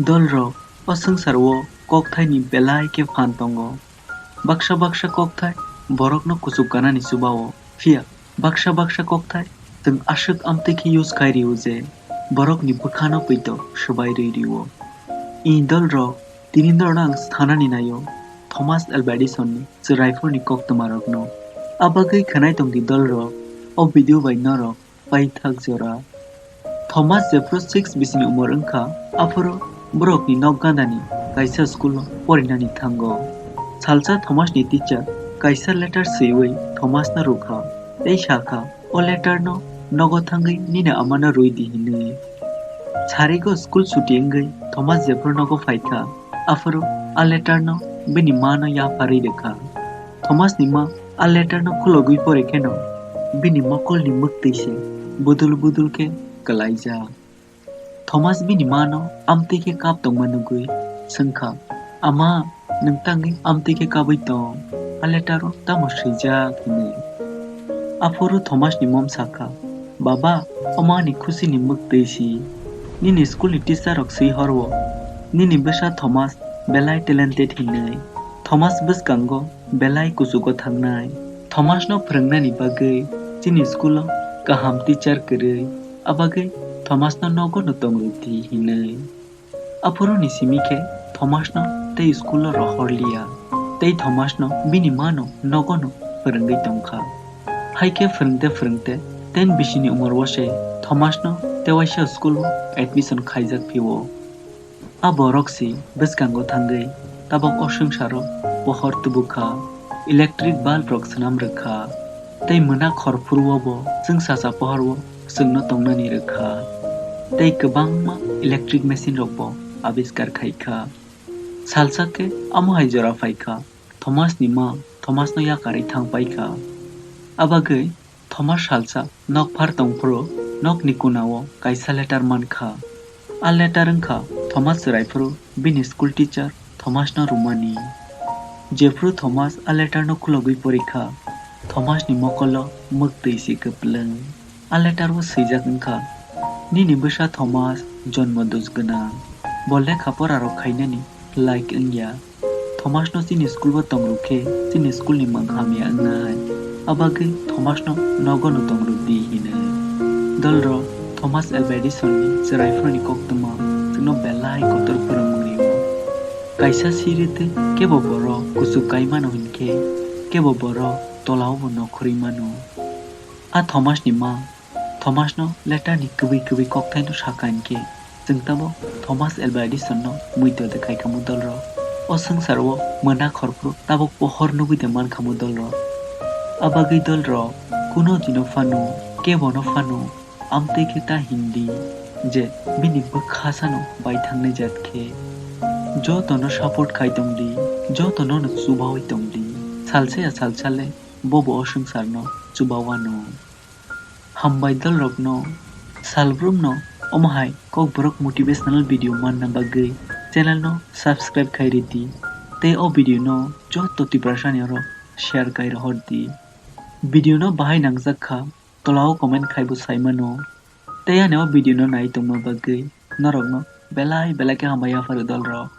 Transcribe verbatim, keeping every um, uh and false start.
Dolrok, o swngcharo kokthaini belai khe phan tongo. Baksa baksa kokthai borokno kuchuk ganani chuba-o, phiya baksa baksa kokthai chwng aswk amtwi khe use khai rio je borokni bwkhano poito swbai rwi rio. I dolrok, tini norokno ang sanani naio Thomas Alva Edisonni chwraiphuruni koktwmarokno. A bagwi khwnai tongdi dolrok, o video bai norok paithak jora. Thomas jephru six bisini umor wngkha, aphuru borokni nok gandani kaisa school-o porinani thango. Salsa Thomasni teacher kaisa letter swiwi Thomasno rwkha, tei sakha, "O letterno nogo thangwi nini amano rwidi," hinwi. Sarigo school chuti wngwi Thomas jephru nogo phaikha, aphuru a letterno bini mano yapharwi rwkha. Thomasni ma a letterno khulogwi pore kheno bini mokolni mwktwi se budul budul khe kwlaijak. Thomas bini mano amtwi khe kap tongma nugwi swngkha, "Ama, nwng tangwi amtwi khe kabwi tong? A lettero tamo swijak?" hinwi. Aphuru Thomasni mom sakha, "Baba, omo ani khusini mwktwi si. Nini schoolni teacher rok swi horwo, nini bwsa Thomas belai talented hinwi." Thomas bwskango belai kuchugo thangnai. Thomasno phwrwngnani bagwi chini school-o kaham teacher kwrwi, abagwi Thomasno nogo no tongrwdi hinwi. Aphuruni simi khe Thomasno tei school-o rohorliya, tei Thomasno bini mano nogo no phwrwngwi tongkha. Hai khe phwrwngte phwrwngte ten bisini umor-o se Thomasno tewaisa school-o admission khaijak phio. A borok si bwskango thangwi tabok o swngcharo pohor tubukha, electric bulb rok swnam rwkha, tei mwnak hor phuru-o bo chwngsacha pohor-o chwngno tongnani rwkha, tei kwbangma electric machine rok bo abiskar khaikha. Salsa khe amo hai jora phaikha, Thomasni ma Thomasno yakarwi thang paikha. Abagwi Thomas salsa nok phar tongphuru nokni kuna-o kaisa letter mankha. A letter wngkha Thomas chwraiphuru bini school teacher Thomasno rwmani. Jephuru Thomas a letterno khulogwi porikha, Thomasni mokolo mwktwi si kwplwng. A letter-o swijak wngkha, "Nini bwsa Thomas jonmo dos gwnang. Bo lekha pora rok khainani laik wngya. Thomasno chini school-o tongrwk khe chini school-ni mwng hamya wngnai. Abagwi Thomasno nogo no tongrwdi," hinwi. Dolrok, Thomas Alva Edison-ni chwraiphuruni koktwma chwngno belai kotor phwrwngmung rio. Kaisa siri tei kebo borok kuchuk kai mano hinkhe, kebo borok tolao bo nokhorwi mano. A Thomasni ma Thomasno letterni kwbwi kwbwi kokthaino sakha hinkhe, chwng tabok Thomas Alva Edisonno muito de khaikhamu dolrok. O swngcharo mwnak hor phuru tabok pohor nugwi de mankhamu dolrok. Abagwi dolrok kuno dino phano, kebono phano amtwi khe ta hindi je bini bwkha sano bai thangnai jat khe. Jotono support khai tongdi, jotono no chubawi tongdi. Salsa ya salsa le bobo o swngcharno chubawano. Hambai dolrokno, salbrumno omo hai kokborok motivational video manna bagwi channel no subscribe khai ridi, tei o video no joto Tiprasani oro share khai rohordi. Video no bahai nangjak kha, tolao comment khaibo saimano. Tei ani o video no nai tongma bagwi norokno belai belai khe hambai yapharo dolrok.